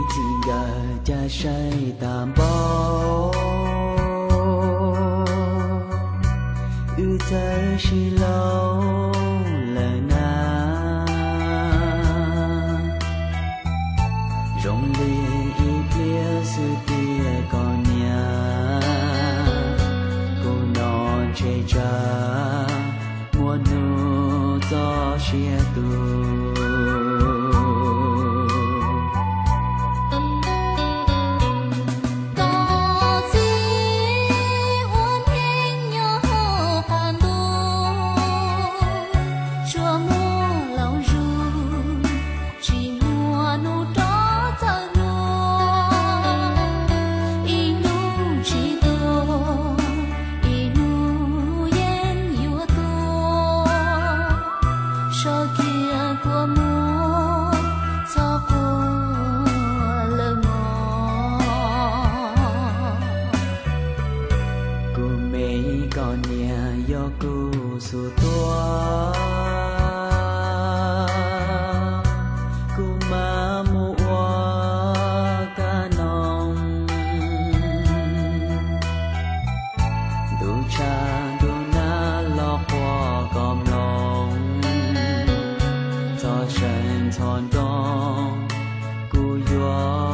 Txij nkawm caj saib tag npaum, wb txawj sib laug lawm na. Zoo li ib pliag xwb tiag koj niam, kuv hnov ntshe tsam muaj hnub txoj sia tu. Koj txiv ua neej nyob hauv qab ntuj, tsuas muaj laus zus, tsis muaj hnub rov txawm hlub. Ib hnub tsis tuag, ib hnub yeej yuav tuag, sawv kiag kua muag txhob quaj lawm mog. Kuv me koj niam yog kuv xub tuaj, kuv mam mus ua kab noog. Ntuj tshav ntuj nag los quaj koj mloog, txhob seev txhob nroo, kuv yuav